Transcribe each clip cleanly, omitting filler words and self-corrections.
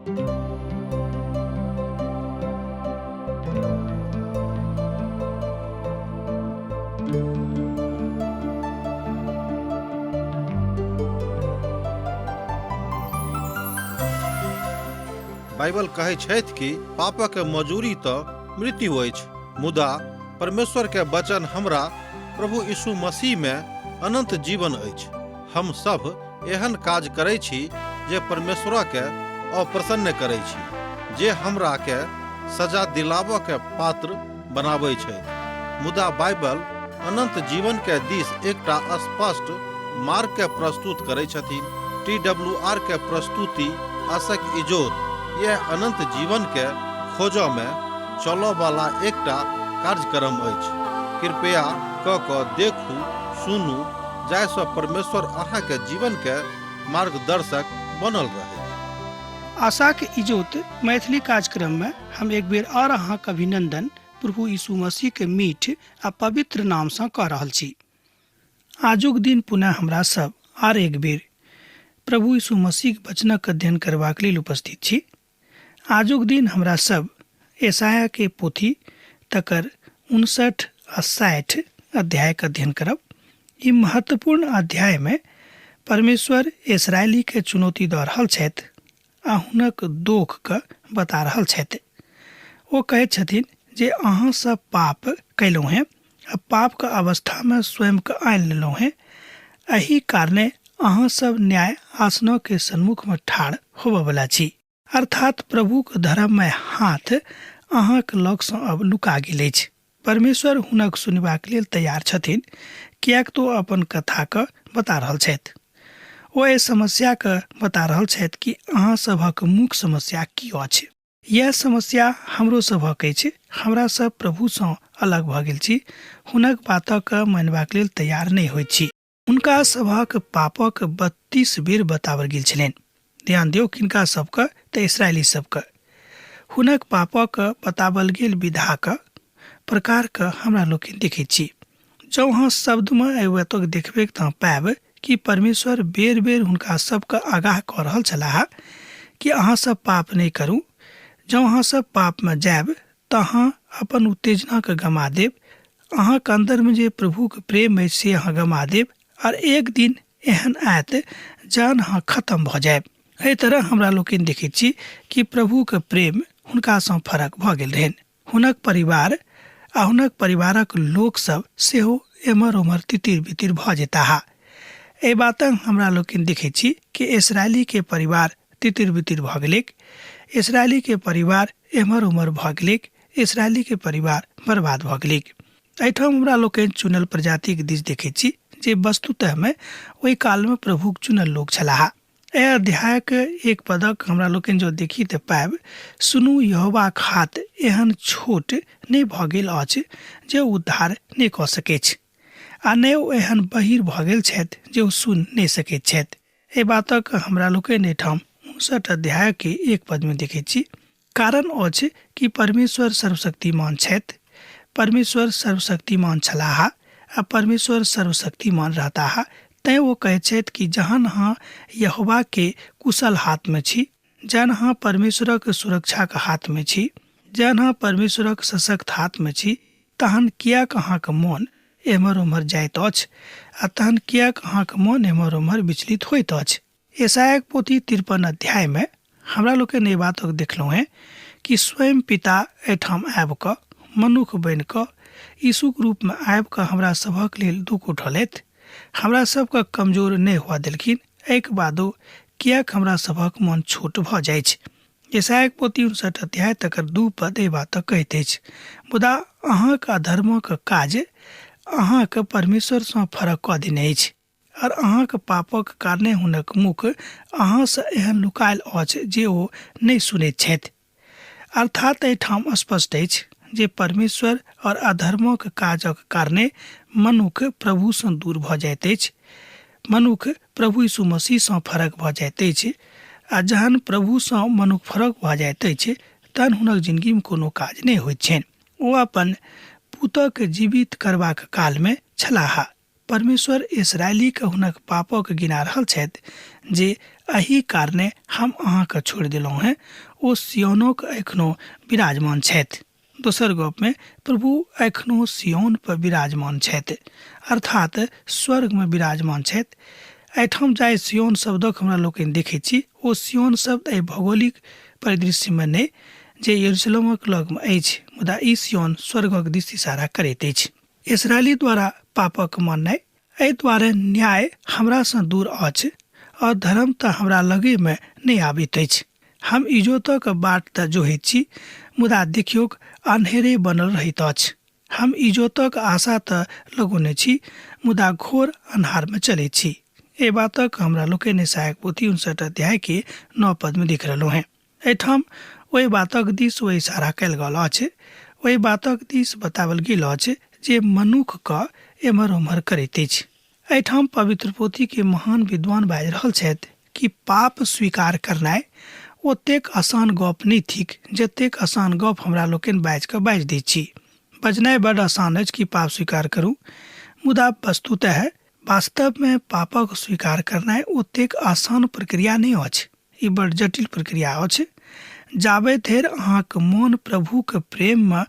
Bible कहै छथि कि पापक मजूरी तऽ मृत्यु अछि, मुदा परमेश्वर के वचन हमरा प्रभु यीशु मसीह में अनंत जीवन अछि। हम सब एहन काज करै छी जे परमेश्वर के अप्रसन्न करै छी, जे हमरा के सजा दिलाबऽ के पात्र बनाबै छथि। मुदा बाइबल अनंत जीवन के दिस एकटा स्पष्ट मार्ग के प्रस्तुत करै छथिन। टी डब्ल्यू आर के प्रस्तुति आशक इजोत यह अनंत जीवन के खोजऽ में चलऽ वाला एकटा कार्यक्रम अछि। कृपया क क देखू, सुनू, जाहिसँ परमेश्वर अहाँके जीवन के मार्गदर्शक बनल रहै। आशाक इजोत मैथिली कार्यक्रम में हम एक बेर और अहाँक अभिनंदन प्रभु यीशु मसीह के मीठ आ पवित्र नाम सँ कऽ रहल छी। आजुक दिन पुनः हमरा सब आर एक बेर प्रभु यीशु मसीह के वचनक अध्ययन करबाक लेल उपस्थित छी। आजुक दिन हमरा सब एसाया के पोथी तकर 59 आ 60 अध्याय के अध्ययन करब। ई महत्वपूर्ण अध्याय में परमेश्वर इसराइली के चुनौती दऽ रहल छथि आ हुनक दोख के बता रहल छथि। ओ कहैत छथिन जे अहाँ सब पाप कयलहुँ हेँ आ पाप के अवस्था में स्वयं के आनि लेलहुँ हेँ, एहि कारणे अहाँ सब न्याय आसनों के सन्मुख में ठाढ़ होबयवला छी। अर्थात प्रभुक धर्ममय हाथ अहाँक लगसँ अब लुका गेल अछि। परमेश्वर हुनक सुनबाक लेल तैयार छथिन, किएक तऽ ओ अपन कथाके बता रहल छथि। ओ एहि समस्याके बता रहल छथि कि अहाँ सभक मुख्य समस्या की अछि। इएह समस्या हमरो सभक अछि। हमरा सब प्रभुसँ अलग भऽ गेल छी, हुनक बातक मानबाक लेल तैयार नहि होइत छी। हुनका सभक पापक 32 बेर बताओल गेल छलनि। ध्यान दियौ, किनका सबके? तऽ इसराइली सबके। हुनक पापक बताओल गेल विधाक प्रकारके हमरा लोकनि देखैत छी। जँ अहाँ शब्दमे एहि बातक देखबै तऽ पायब कि परमेश्वर बेर बेर हुनका सबके आगाह कऽ रहल छलाह कि अहाँ सब पाप नहि करू। जँ अहाँ सब पापमे जायब तऽ अहाँ अपन उत्तेजनाके गमा देब, अहाँके अन्दरमे जे प्रभुके प्रेम अछि से अहाँ गमा देब, आर एक दिन एहन आयत जहन अहाँ खत्म भऽ जायब। एहि तरह हमरा लोकनि देखैत छी कि प्रभुके प्रेम हुनकासँ फरक भऽ गेल रहनि। हुनक परिवार आ हुनक परिवारक लोकसभ सेहो एम्हर ओम्हर तितिर बितिर भऽ जेताह। एहि बातक हमरा लोकनि देखैत छी कि इसराइलीके परिवार तितिर बितिर भऽ गेलैक, इसराइलीके परिवार एम्हर ओम्हर भऽ गेलैक, इसराइलीके परिवार बर्बाद भऽ गेलैक। एहिठाम हमरा लोकनि चुनल प्रजातिक दिस देखैत छी जे वस्तुतःमे ओहि कालमे प्रभुक चुनल लोक छलाह। एहि अध्यायक एक पदक हमरा लोकनि जँ देखी तऽ पाबि, सुनू, यहोवाक हाथ एहन छोट नहि भऽ गेल अछि जे उद्धार नहि कऽ सकैछ, आ ने ओ एहन बहिर भऽ गेल छथि जे ओ सुनि नहि सकैत छथि। एहि बातक हमरा लोकनि एहिठाम 59 अध्यायके एक पदमे देखैत छी। कारण अछि कि परमेश्वर सर्वशक्तिमान छथि, परमेश्वर सर्वशक्तिमान छलाह आ परमेश्वर सर्वशक्तिमान रहताह। तैँ ओ कहैत छथि कि जहन अहाँ यहोवाके कुशल हाथमे छी, जहन अहाँ परमेश्वरक सुरक्षाक हाथमे छी, जहन अहाँ परमेश्वरक सशक्त हाथमे छी, तहन किएक अहाँक मोन एम्हर ओम्हर जाइत अछि आ तहन किएक अहाँक मोन एम्हर ओम्हर विचलित होइत अछि? यशायाक पोथी 53 अध्यायमे हमरा लोकनि एहि बातक देखलहुँ हेँ कि स्वयं पिता एहिठाम आबि कऽ मनुख बनि कऽ यीशुक रूपमे आबि कऽ हमरा सभक लेल दुःख उठौलथि, हमरा सबके कमजोर नहि हुआ देलखिन। एहिके बादो किएक हमरा सभक मन छोट भऽ जाइछ? यशायाक पोथी 59 अध्याय तकर 2 पद एहि बातक कहैत अछि, मुदा अहाँक अधर्मक काज अहाँके परमेश्वरसँ फरक कऽ देने अछि, और अहाँक पापक कारणे हुनक मुख अहाँसँ एहन लुकायल अछि जे ओ नहि सुनैत छथि। अर्थात एहिठाम स्पष्ट अछि जे परमेश्वर और अधर्मक काजक कारणे मनुख प्रभुसँ दूर भऽ जाइत अछि, मनुख प्रभु यीशु मसीहसँ फरक भऽ जाइत अछि, आ जहन प्रभुसँ मनुख फरक भऽ जाइत अछि तहन हुनक जिनगीमे कोनो काज नहि होइत छनि। ओ अपन पुतक जीवित करबाक कालमे छलाह। परमेश्वर इसराइलीके हुनक पापक गिना रहल छथि जे एहि कारणे हम अहाँके छोड़ि देलहुँ हेँ। ओ सियोनोक एखनो विराजमान छथि। दोसर गपमे प्रभु एखनो सियोन पर विराजमान छथि, अर्थात स्वर्गमे विराजमान छथि। एहिठाम जाहि सियोन शब्दक हमरा लोकनि देखै छी ओ सियोन शब्द एहि भौगोलिक परिदृश्यमे नहि जे यरूशलेमक लगमे अछि, मुदा ई सियोन स्वर्गक दिस इशारा करैत अछि। इसराइली द्वारा पापक माननाइ, एहि दुआरे न्याय हमरासँ दूर अछि और धर्म तऽ हमरा लगेमे नहि आबैत अछि। हम इजोतक बाट तऽ जोहैत छी, मुदा देखियौक अन्हेरे बनल रहैत अछि। हम इजोतक आशा तऽ लगौने छी, मुदा घोर अन्हारमे चलैत छी। एहि बातक हमरा लोकनि सहायक पोथी 59 अध्याय के 9 पदमे देख रहलहुँ हेँ। एहिठाम ओहि बातक दिस ओ इशारा कयल गेल अछि, ओहि बातक दिस बताओल गेल अछि जे मनुख के एम्हर ओम्हर करैत अछि। एहिठाम पवित्र पोथी के महान विद्वान बाजि रहल छथि कि पाप स्वीकार करनाइ ओतेक आसान गप नहि थिक जतेक आसान गप हमरा लोकनि बाजि कऽ बाजि दैत छी। बजनाइ बड आसान अछि कि पाप स्वीकार करू, मुदा वस्तुतः वास्तवमे पापक स्वीकार करनाइ ओतेक आसान प्रक्रिया नहि अछि। ई बड़ जटिल प्रक्रिया अछि। जाबे धरि अहाँक मोन प्रभुके प्रेममे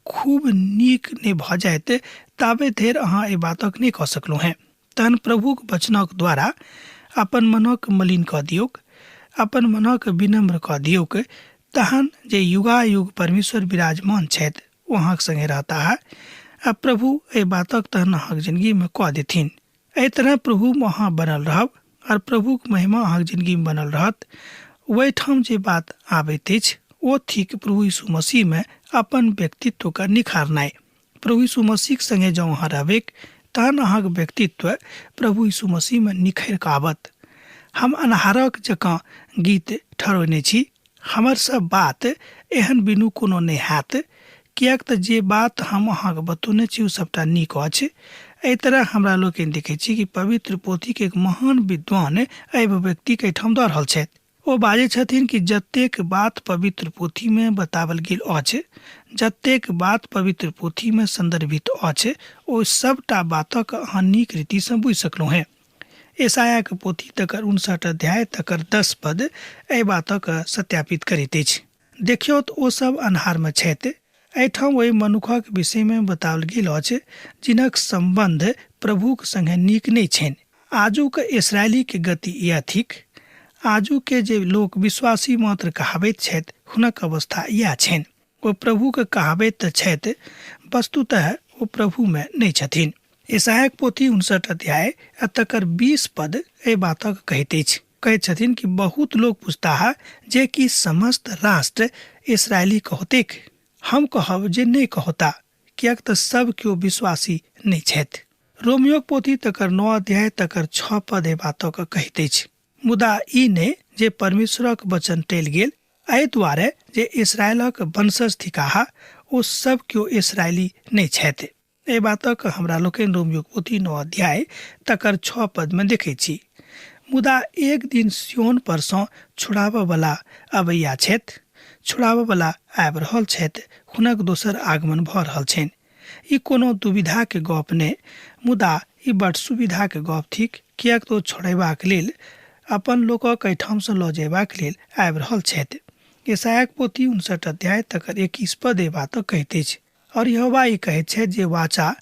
खूब नीक नहि भऽ जायत ताबे धरि अहाँ एहि बातक नहि कऽ सकलहुँ हेँ। तहन प्रभुक वचनक द्वारा अपन मनक मलिन कऽ दियौक, अपन मनक विनम्र कऽ दियौक, तहन जे युगायुग परमेश्वर विराजमान छथि ओ अहाँक संगे रहताह आ प्रभु एहि बातक तहन अहाँक जिनगीमे कऽ देथिन। एहि तरह प्रभुमे अहाँ बनल रहब आओर प्रभुक महिमा अहाँक जिनगीमे बनल रहत। ओहिठाम जे बात आबैत अछि ओ थिक प्रभु यीशु मसीहमे अपन व्यक्तित्वके निखारनाइ। प्रभु यीशु मसीहक संगे जँ अहाँ रहबैक तहन अहाँक व्यक्तित्व प्रभु यीशु मसीहमे निखरि कऽ आबत। हम अन्हारक जकाँ गीत ठहरौने छी, हमर सब बात एहन बिनु कोनो नहि हैत, किएक तऽ जे बात हम अहाँके बतौने छी ओ सबटा नीक अछि। एहि तरह हमरा लोकनि देखै छी कि पवित्र पोथीके एक महान विद्वान एहि अभिव्यक्तिके एहिठाम दऽ रहल छथि। ओ बाजै छथिन कि जतेक बात पवित्र पोथीमे बताओल गेल अछि, जतेक बात पवित्र पोथीमे संदर्भित अछि, ओ सबटा बातक अहाँ नीक रीतिसँ बुझि सकलहुँ हेँ। यशायाके पोथी तकर 59 अध्याय तकर 10 पद एहि बातक सत्यापित करैत अछि। देखियौ तऽ ओ सब अन्हारमे छथि। एहिठाम ओहि मनुखक विषयमे बताओल गेल अछि जिनक सम्बन्ध प्रभुक संगे नीक नहि छनि। आजुक इसराइलीके गति इएह थिक। आजुके जे लोक विश्वासी मात्र कहाबैत छथि हुनक अवस्था इएह छनि। ओ प्रभुके कहाबैत तऽ छथि, वस्तुतः ओ प्रभुमे नहि छथिन। ईसायाक पोथी 59 अध्याय आ तकर 20 पद एहि बातक कहैत अछि। कहैत छथिन कि बहुत लोक पूछताह जे कि समस्त राष्ट्र इसराइली कहतेक? हम कहब जे नहि कहता, किएक तऽ सब केओ विश्वासी नहि छथि। रोमियोक पोथी तकर 9 अध्याय तकर 6 पद एहि बातक कहैत अछि। मुदा ई नहि जे परमेश्वरक वचन टलि गेल, एहि दुआरे जे इसराइलक वंशज थिकाह ओ सब केओ इसराइली नहि छथि। एहि बातक हमरा लोकनि रोमियोक पोथी 9 अध्याय तकर 6 पदमे देखै छी। मुदा एक दिन सियोन परसँ छुड़ाबऽ बला अबैया छथि, छुड़ाबऽ बला आबि रहल छथि, हुनक दोसर आगमन भऽ रहल छनि। ई कोनो दुविधाके गप नहि, मुदा ई बड सुविधाके गप थिक, किएक तऽ ओ छोड़ेबाक लेल अपन लोकक एहिठामसँ लऽ जयबाक लेल आबि रहल छथि। यशायाक पोथी 59 अध्याय तकर 21 पद एहि बातक कहैत अछि। और यहोवा ई कहैत छथि जे वाचा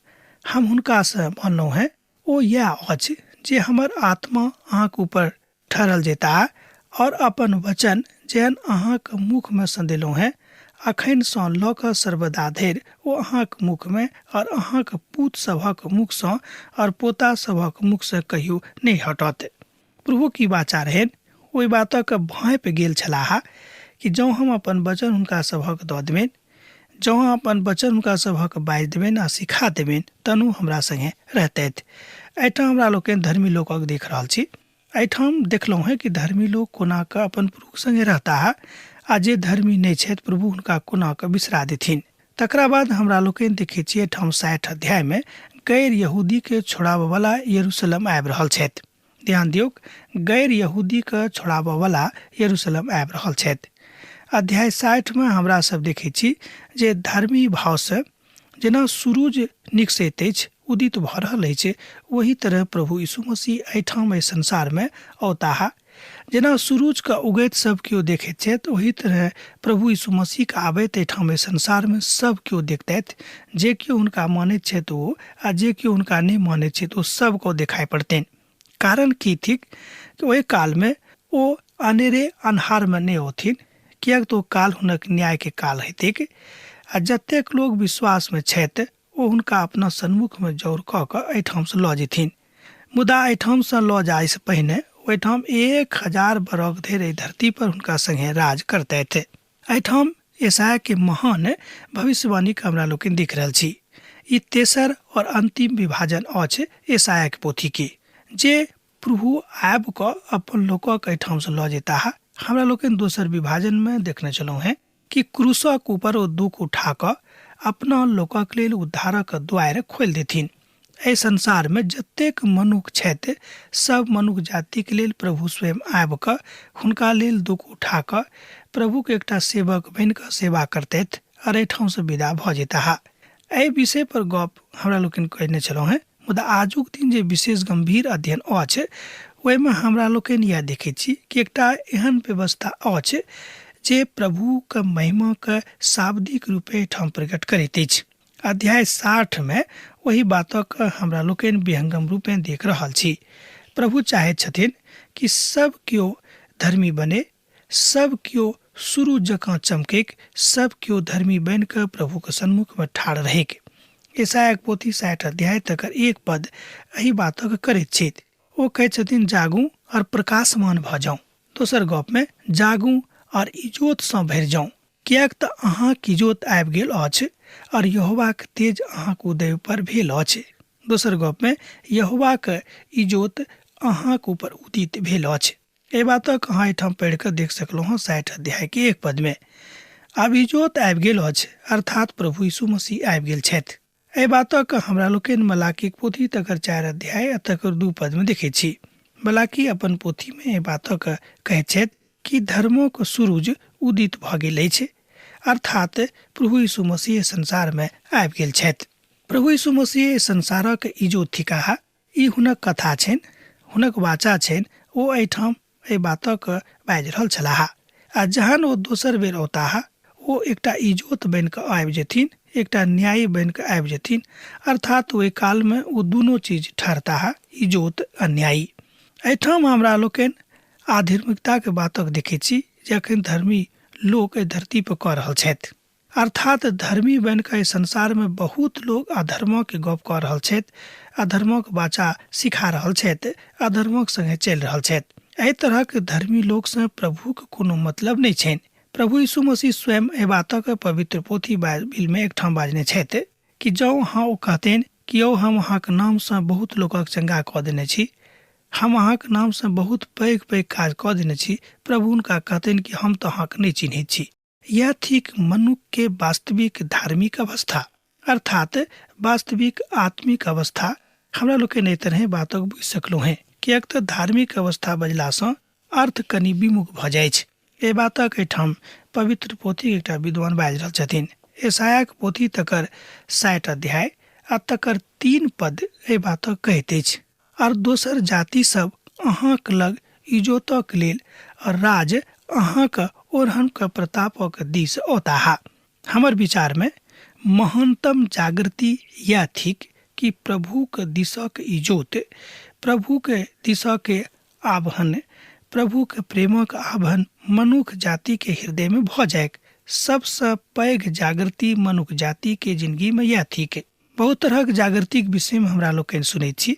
हम हुनकासँ मानलहुँ हेँ ओ इएह अछि जे हमर आत्मा अहाँक ऊपर ठहरल जेताह और अपन वचन जेहन अहाँक मुखमे सँ देलहुँ हेँ अखनसँ लऽ कऽ सर्वदा धरि ओ अहाँक मुखमे और अहाँक पूत सभक मुखसँ और पोता सभक मुखसँ कहियो नहि हटत। प्रभु की वाचा रहनि ओहि बातक भाँपि गेल छलाह कि जँ हम अपन वचन हुनका सभक दऽ देबनि, जँ हम अपन वचन हुनका सभक बाजि देबनि आ सिखा देबनि तहन ओ हमरा संगे रहतथि। एहिठाम हमरा लोकनि धर्मी लोकक देख रहल छी। एहिठाम देखलहुँ हेँ कि धर्मी लोक कोना कऽ अपन प्रभुक संगे रहताह आ जे धर्मी नहि छथि प्रभु हुनका कोना कऽ बिसरा देथिन। तकरा बाद हमरा लोकनि देखैत छी एहिठाम 60 अध्यायमे गैर यहूदीके छोड़ाबऽवला यरूशलेम आबि रहल छथि। ध्यान दियौक, गैर यहूदीके छोड़ाबऽवला यरूशलेम आबि रहल छथि। अध्याय 60 मे हमरा सब देखै छी जे धर्मी भावसँ जेना सूरुज निकसैत अछि उदित भऽ रहल अछि, ओही तरह प्रभु यीशु मसीह एहिठाम एहि संसारमे औताह। जेना सुरुजके उगैत सब केओ देखैत छथि, ओही तरह प्रभु यीशु मसीहके आबैत एहिठाम एहि संसारमे सब केओ देखतथि। जे केओ हुनका मानैत छथि ओ, आ जे केओ हुनका नहि मानैत छथि ओ, सबके देखाइ पड़तनि। कारण की थिक कि ओहि कालमे ओ अनेरे अन्हारमे नहि औथिन, किएक तऽ ओ काल हुनक न्यायके काल हेतैक, आ जतेक लोक विश्वासमे छथि ओ हुनका अपना सन्मुखमे जौर कऽ कऽ एहिठामसँ लऽ जेथिन। मुदा एहिठामसँ लऽ जाइसँ पहिने ओहिठाम 1000 बरख धरि एहि धरती पर हुनका संगे राज करतथि। एहिठाम यशायाहके महान भविष्यवाणीके हमरा लोकनि देख रहल छी। ई तेसर और अंतिम विभाजन अछि यशायाहके पोथीके, जे प्रभु आबि कऽ अपन लोकक एहिठामसँ लऽ जेताह। हमरा लोकनि दोसर विभाजनमे देखने छलहुँ हेँ कि क्रूसक ऊपर ओ दुख उठा कऽ अपना लोकक लेल उद्धारक द्वारि खोलि देथिन। एहि संसारमे जतेक मनुख छथि सब मनुख जातिके लेल प्रभु स्वयं आबि कऽ हुनका लेल दुख उठा कऽ प्रभुके एकटा सेवक बनि कऽ सेवा करतथि आओर एहिठामसँ विदा भऽ जेताह। एहि विषय पर गप हमरा लोकनि कहने छलहुँ हेँ, मुदा आजुक दिन जे विशेष गम्भीर अध्ययन अछि ओहिमे हमरा लोकनि इएह देखैत छी कि एकटा एहन व्यवस्था अछि जे प्रभुके महिमाके शाब्दिक रूपे एहिठाम प्रकट करैत अछि। अध्याय 60 मे ओहि बातक हमरा लोकनि विहंगम रूपे देख रहल छी। प्रभु चाहैत छथिन कि सब केओ धर्मी बने, सब केओ शुरू जकाँ चमकैक, सब केओ धर्मी बनि कऽ प्रभुक सन्मुखमे ठाढ़ रहैक। यशायाक पोथी 60 अध्याय तकर 1 पद एहि बातक करैत छथि। ओ कहैत छथिन, जागू और प्रकाशमान भऽ जाउ। दोसर गपमे, जागू और इजोतसँ भरि जाउ, किएक तऽ अहाँक इजोत आबि गेल अछि और यहोवाक तेज अहाँक उदय पर भेल अछि। दोसर गपमे, यहोवाक इजोत अहाँक ऊपर उदित भेल अछि। एहि बातक अहाँ एहिठाम पढ़ि कऽ देख सकलहुँ हँ 60 अध्यायके 1 पदमे। आब इजोत आबि गेल अछि, अर्थात प्रभु यीशु मसीह आबि गेल छथि। एहि बातक हमरा लोकनि मलाकीक पोथी तकर 4 अध्याय आ तकर 2 पदमे देखैत छी। मलाकी अपन पोथीमे एहि बातक कहैत छथि कि धर्मक सूरुज उदित भऽ गेल अछि, अर्थात प्रभु यीशु मसीह संसारमे आबि गेल छथि। प्रभु यीशु मसीह संसारक इजोत थिकाह। ई हुनक कथा छनि, हुनक वाचा छनि। ओ एहिठाम एहि बातक बाजि रहल छलाह। आ जहन ओ दोसर बेर औताह, ओ एकटा इजोत बनि कऽ आबि जेथिन, एकटा न्यायी बनि कऽ आबि जेथिन, अर्थात ओहि कालमे ओ दुनू चीज ठहरताह, इजोत आ न्यायी। एहिठाम हमरा लोकनि आध्यात्मिकताके बातक देखैत छी जे अखन धर्मी लोक एहि धरती पर कऽ रहल छथि। अर्थात धर्मी बनि कऽ एहि संसारमे बहुत लोक अधर्मके गप कऽ रहल छथि, अधर्मक वाचा सिखा रहल छथि, अधर्मक संगे चलि रहल छथि। एहि तरहक धर्मी लोकसँ प्रभुक कोनो मतलब नहि छनि। प्रभु यीशु मसीह स्वयं एहि बातक पवित्र पोथी बाइबिलमे एकठाम बाजने छथि कि जँ अहाँ ओ कहतनि कि यौ हम अहाँक नामसँ बहुत लोकक चंगा कऽ देने छी, हम अहाँक नामसँ बहुत पैघ पैघ काज कऽ देने छी, प्रभु हुनका कहतनि कि हम तऽ अहाँके नहि चिन्हैत छी। यह थिक मनुख के वास्तविक धार्मिक अवस्था, अर्थात वास्तविक आत्मिक अवस्था। हमरा लोकनि एहि तरहे बातक बुझि सकलहुँ हेँ, किएक तऽ धार्मिक अवस्था बजलासँ अर्थ कनि विमुख भऽ जाइछ। एहि बातक एहिठाम पवित्र पोथीक एकटा विद्वान बाजि रहल छथिन। यशायाक पोथी तकर 60 अध्याय आ तकर 3 पद एहि बातक कहैत अछि, आर दोसर जाति सब अहाँक लग इजोतक लेल और राज अहाँक ओढ़नक प्रतापक दिस औताह। हमर विचार में महानतम जागृति यह थिक कि प्रभुक दिशक इजोत, प्रभुक दिशक आह्वान, प्रभुक प्रेमक आह्वान मनुख जाति के हृदय में भऽ जाइक। सबसँ पैघ जागृति मनुख जाति के जिंदगी में यह थिक। बहुत तरहक जागृतिक विषयमे हमरा लोकनि सुनैत छी,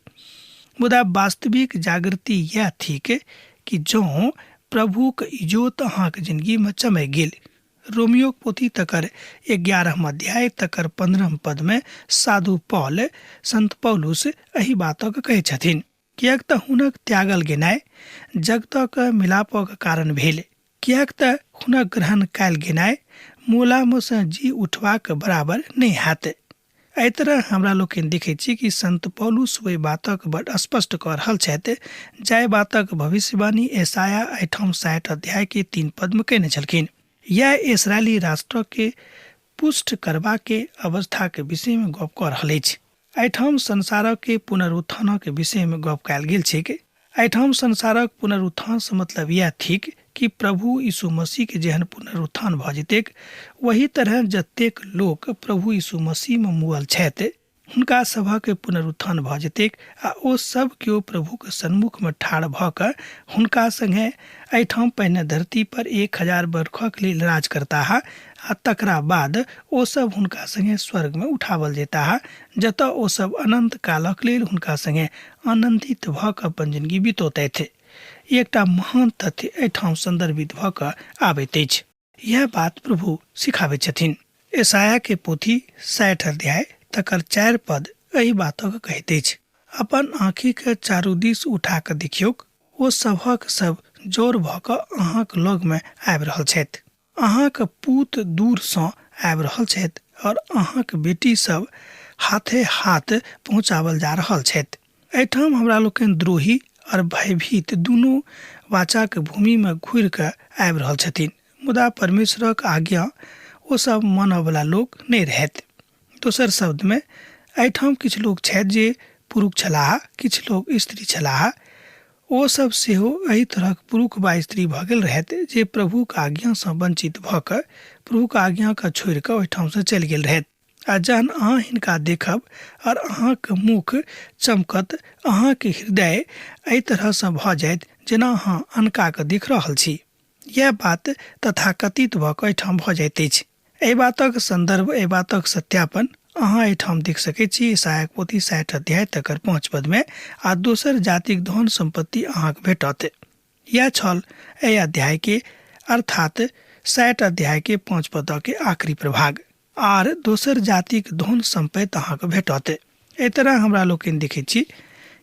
मुदा वास्तविक जागृति इएह थिक कि जँ प्रभुक इजोत अहाँक जिंदगीमे चमकि गेल। रोमियोक पोथी तकर 11 अध्याय तकर 15 पदमे साधु पॉल, संत पौलुस एहि बातक कहै छथिन, किएक तऽ हुनक त्यागल गेनाइ जगतक मिलापक कारण भेल, किएक तऽ हुनक ग्रहण कयल गेनाइ मोलामे सँ जी उठबाक बराबर नहि हैत। एहि तरह हमरा लोकनि देखैत छी कि संत पौलुस ओहि बातक बड स्पष्ट कऽ रहल छथि जाहि बातक भविष्यवाणी यशायाह एहिठाम 60 अध्याय के 3 पदमे कयने छलखिन। यैह इसराइली राष्ट्रके पुष्ट करबाके अवस्थाके विषयमे गप कऽ रहल अछि। एहिठाम संसारक के पुनरुत्थानक विषयमे गप कयल गेल छैक। एहिठाम संसारक पुनरुत्थानसँ मतलब इएह थिक कि प्रभु यीशु मसीहके जेहन पुनरुत्थान भऽ जेतैक, ओही तरह जतेक लोक प्रभु यीशु मसीहमे मुअल छथि हुनका सभक पुनरुत्थान भऽ जेतैक आ ओ सभ केओ प्रभुक सन्मुखमे ठाढ़ भऽ कऽ हुनका सङ्गे एहिठाम पहिने धरती पर 1000 बरखक लेल राज करताह आ तकरा बाद ओ सब हुनका सङ्गे स्वर्गमे उठावल जेताह, जतऽ ओ सब अनन्त कालक लेल हुनका सङ्गे आनन्दित भऽ कऽ अपन जिनगी बितौतथि। ई एकटा महान तथ्य एहिठाम सन्दर्भित भऽ कऽ आबैत अछि। इएह बात प्रभु सिखाबैत छथिन। एसाया के पोथी 60 अध्याय तकर 4 पद एहि बातक कहैत अछि, अपन आँखिके चारू दिस उठा कऽ देखियौक, ओ सभक सभ जौर भऽ कऽ अहाँक लगमे आबि रहल छथि। अहाँक पूत दूरसँ आबि रहल छथि और अहाँक बेटी सब हाथे हाथ पहुँचावल जा रहल छथि। एहिठाम हमरा लोकनि द्रोही और भयभीत दुनू वाचाक भूमिमे घुरि कऽ आबि रहल छथिन, मुदा परमेश्वरक आज्ञा ओ सब मानऽवला लोक नहि रहथि। दोसर शब्दमे एहिठाम किछु लोक छथि जे पुरुष छलाह, किछु लोक स्त्री छलाह। ओ सब सेहो एहि तरहक पुरुख वा स्त्री भऽ गेल रहथि जे प्रभुक आज्ञासँ वंचित भऽ कऽ प्रभुक आज्ञाके छोड़ि कऽ ओहिठामसँ चलि गेल रहथि। आ जहन अहाँ हिनका देखब और अहाँक मुख चमकत, अहाँक हृदय एहि तरहसँ भऽ जायत जेना अहाँ अनकाके देख रहल छी। इएह बात तथाकथित भऽ कऽ एहिठाम भऽ जाइत अछि। एहि बातक सन्दर्भ, एहि बातक सत्यापन अहाँ एहिठाम देख सकैत छी ईसायाक पोथी 60 अध्याय तकर 5 पदमे, आ दोसर जातिक धन सम्पत्ति अहाँक भेटत। इएह छल एहि अध्याय के अर्थात 60 अध्याय के 5 पद के आखिरी प्रभाग, आर दोसर जातिक धन सम्पत्ति अहाँके भेटत। एहि तरह हमरा लोकनि देखैत छी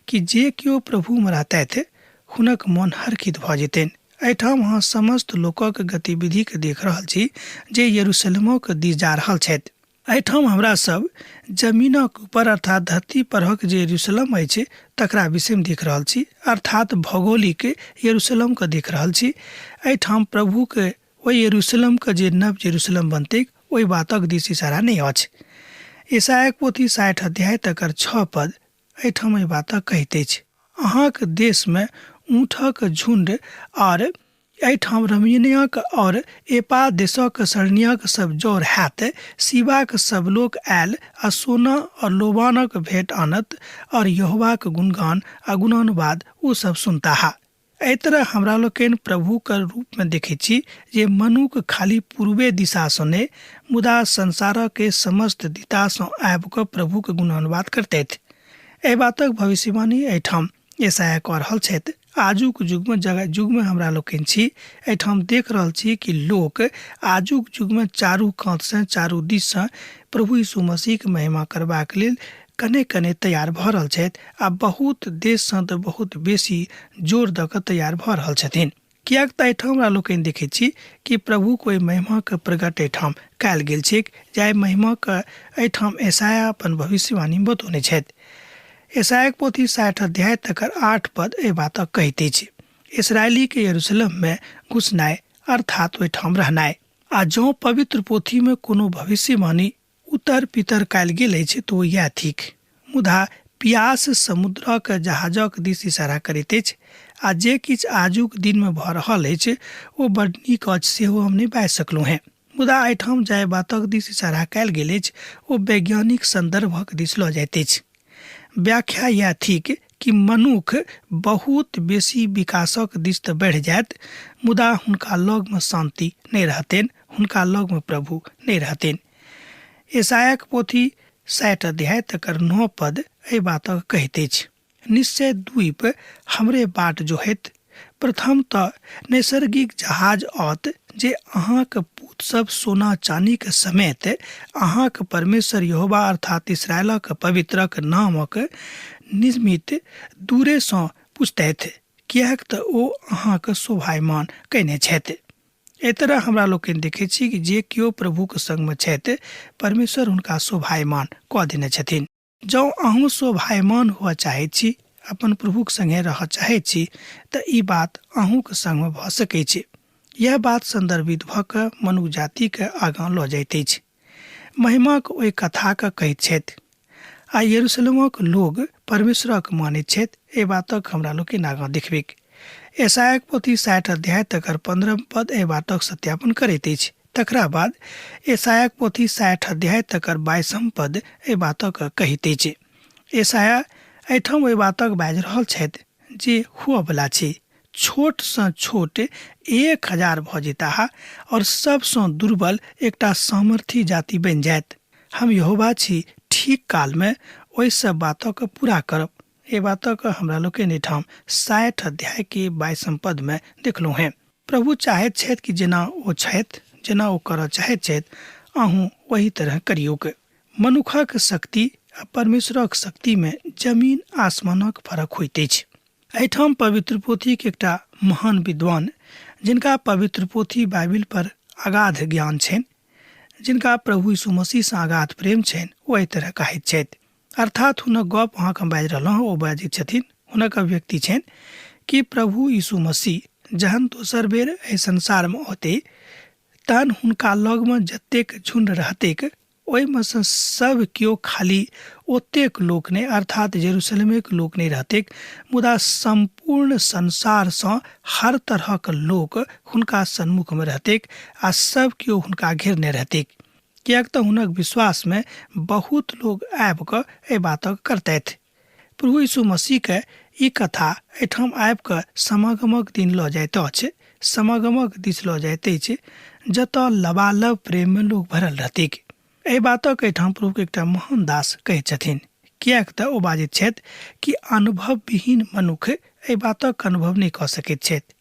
कि जे केओ प्रभुमे रहतथि हुनक मन हर्षित भऽ जेतनि। एहिठाम अहाँ समस्त लोकक गतिविधिके देख रहल छी जे यरूशलेमक दिस जा रहल छथि। एहिठाम हमरा सब जमीनक ऊपर अर्थात धरती परहक जे यरूशलेम अछि तकरा विषयमे देख रहल छी, अर्थात भौगोलिक यरूशलेमके देख रहल छी। एहिठाम प्रभुके ओहि यरूशलेमके जे नव यरूशलेम बनतैक ओहि बातक दिस इशारा नहि अछि। ईसायाक पोथी 60 अध्याय तकर 6 पद एहिठाम एहि बातक कहैत अछि, अहाँक देशमे ऊँटक झुण्ड आर एहिठाम रमणीयक और एपा देशक शरणियक सब जौर हैत। शिबाक सब लोक आयल आ सोना और लोबानक भेंट आनत और यहोवाक गुणगान आ गुणानुवाद ओ सब सुनताह। एहि तरह हमरा लोकनि प्रभुक रूपमे देखैत छी जे मनुख खाली पूर्वे दिशासँ नहि मुदा संसारक समस्त दिशासँ आबि कऽ प्रभुक गुणानुवाद करतथि। एहि बातक भविष्यवाणी एहिठाम यशायाह कऽ रहल छथि। आजुक युगमे जगह युगमे हमरा लोकनि छी, एहिठाम देख रहल छी कि लोक आजुक युगमे चारू कातसँ चारू दिससँ प्रभु यीशु मसीहके महिमा करबाक लेल कने कने तैयार भऽ रहल छथि आ बहुत देशसँ तऽ बहुत बेसी जोर दऽ कऽ तैयार भऽ रहल छथिन। किएक तऽ एहिठाम हमरा लोकनि देखैत छी कि प्रभुक ओहि महिमाके प्रकट एहिठाम कयल गेल छैक, जाहि महिमाके एहिठाम यशायाह अपन भविष्यवाणीमे बतौने छथि। यशायाहक पोथी 60 अध्याय तकर 8 पद एहि बातक कहैत अछि, इसराइलीके यरूशलेममे घुसनाइ अर्थात ओहिठाम रहनाइ। आ जँ पवित्र पोथीमे कोनो भविष्यवाणी उतर पितर कयल गेल अछि तऽ ओ इएह थिक। मुदा पियास समुद्रक जहाजक दिस इशारा करैत अछि आ जे किछु आजुक दिनमे भऽ रहल अछि ओ बड्ड नीक अछि सेहो हम नहि बाजि सकलहुँ हेँ। मुदा एहिठाम जाहि बातक दिस इशारा कयल गेल अछि ओ वैज्ञानिक सन्दर्भक दिस लऽ जाइत अछि। व्याख्या इएह थिक कि मनुख बहुत बेसी विकासक दिस तऽ बढ़ि जायत मुदा हुनका लगमे शान्ति नहि रहतनि, हुनका लगमे प्रभु नहि रहतनि। यशायाक पोथी 60 अध्याय तकर 9 पद एहि बातक कहैत अछि, निश्चय द्वीप हमरे बाट जोहैत, प्रथम तऽ नैसर्गिक जहाज औत जे अहाँक पूत सब सोना चानीक समेत अहाँक परमेश्वर यहोवा अर्थात इसराइलक पवित्रक नामक निमित्त दूरेसँ पुछतथि, किएक तऽ ओ अहाँक शोभायमान कयने छथि। एहि तरह हमरा लोकनि देखैत छी कि जे केओ प्रभुक संगमे छथि परमेश्वर हुनका शोभायमान कऽ देने छथिन। जँ अहूँ शोभायमान हुअ चाहैत छी, अपन प्रभुक संगे रहऽ चाहैत छी, तऽ ई बात अहूँक संगमे भऽ सकैत छै। यैह बात सन्दर्भित भऽ कऽ मनुख जातिकेँ आगाँ लऽ जाइत अछि। महिमाक ओहि कथाकेँ कहैत छथि। आ यरूशलेमक लोग परमेश्वरक मानैत छथि, एहि बातक हमरा लोकनि आगाँ देखबैक। यशायाक पोथी 60 अध्याय तकर 15 पद एहि बातक सत्यापन करैत अछि। तकरा बाद यशायाक पोथी 60 अध्याय तकर 22 पद एहि बातक कहैत अछि। यशाया एहिठाम ओहि बातक बाजि रहल छथि जे हुअवला छै। छोटसँ छोट 1000 भऽ जेताह और सबसँ दुर्बल एकटा सामर्थी जाति बनि जायत। हम यहोवा छी, ठीक कालमे ओहि सब बातक पूरा करब। एहि बातक हमरा लोकनि एहिठाम 60 अध्याय के 22 पद में देखलहुँ हेँ। प्रभु चाहैत छथि कि जेना ओ छथि, जेना ओ करऽ चाहैत छथि, अहूँ ओही तरह करियौक। मनुखक शक्ति आ परमेश्वरक शक्ति में जमीन आसमानक फरक होइत अछि। एहिठाम पवित्र पोथीक एकटा महान विद्वान, जिनका पवित्र पोथी बाइबिल पर अगाध ज्ञान छनि, जिनका प्रभु यीशु मसीहसँ अगाध प्रेम छनि, ओ एहि तरह कहैत छथि। अर्थात हुनक गप अहाँके हम बाजि रहलहुँ, ओ बाजैत छथिन, हुनक अभिव्यक्ति छनि कि प्रभु यीशु मसीह जहन दोसर बेर एहि संसारमे औते तहन हुनका लगमे जतेक झुण्ड रहतैक ओहिमे सँ सब केओ खाली ओतेक लोक नहि, अर्थात जेरूशलेमेक लोक नहि रहतैक, मुदा सम्पूर्ण संसारसँ हर तरहक लोक हुनका सन्मुखमे रहतैक आ सब केओ हुनका घेरने रहतैक, किएक तँ हुनक विश्वासमे बहुत लोक आबि कऽ एहि बातक करतथि। प्रभु यीशु मसीहके ई कथा एहिठाम आबि कऽ समागमक दिन लऽ जाइत अछि, समागमक दिस लऽ जाइत अछि, जतऽ लबालब प्रेममे लोक भरल रहतैक। एहि बातक एहिठाम प्रभुके एकटा महान दास कहैत छथिन, किएक तऽ ओ बाजैत छथि कि अनुभवविहीन मनुख एहि बातक अनुभव नहि कऽ सकैत छथि।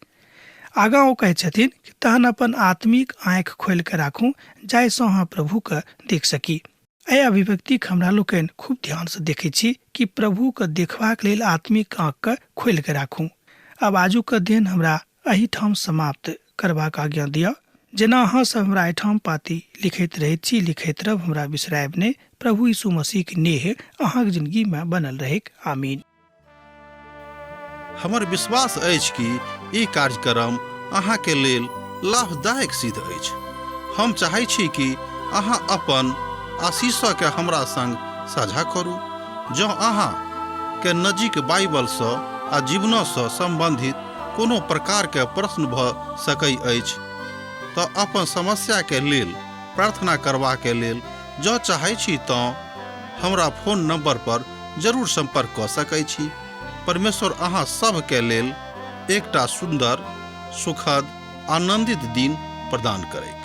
आगाँ ओ कहैत छथिन कि तहन अपन आत्मिक आँखि खोलि कऽ राखू जाहिसँ अहाँ प्रभुके देख सकी। एहि अभिव्यक्तिक हमरा लोकनि खूब ध्यानसँ देखैत छी कि प्रभुके देखबाक लेल आत्मिक आँखिके खोलि कऽ राखू। आब आजुक अध्ययन हमरा एहिठाम समाप्त करबाक आज्ञा दिअ। जेना अहाँ सब हमरा एहिठाम पाती लिखैत रहैत छी, लिखैत रहब, हमरा बिसरायब नहि। प्रभु यीशु मसीहक नेह अहाँक जिंदगीमे बनल रहैक। आमीन। हमर विश्वास अछि कि ई कार्यक्रम अहाँके लेल लाभदायक सिद्ध अछि। हम चाहै छी कि अहाँ अपन आशीषके हमरा संग साझा करू। जँ अहाँ के नजीक बाइबलसँ आ जीवनसँ सम्बन्धित कोनो प्रकारके प्रश्न भऽ सकै अछि तऽ अपन समस्याके लेल प्रार्थना करबाके लेल जँ चाहै छी तँ हमरा फोन नंबर पर जरूर संपर्क कऽ सकै छी। परमेश्वर अहाँ सभके लेल एकटा सुन्दर, सुखद, आनंदित दिन प्रदान करैत।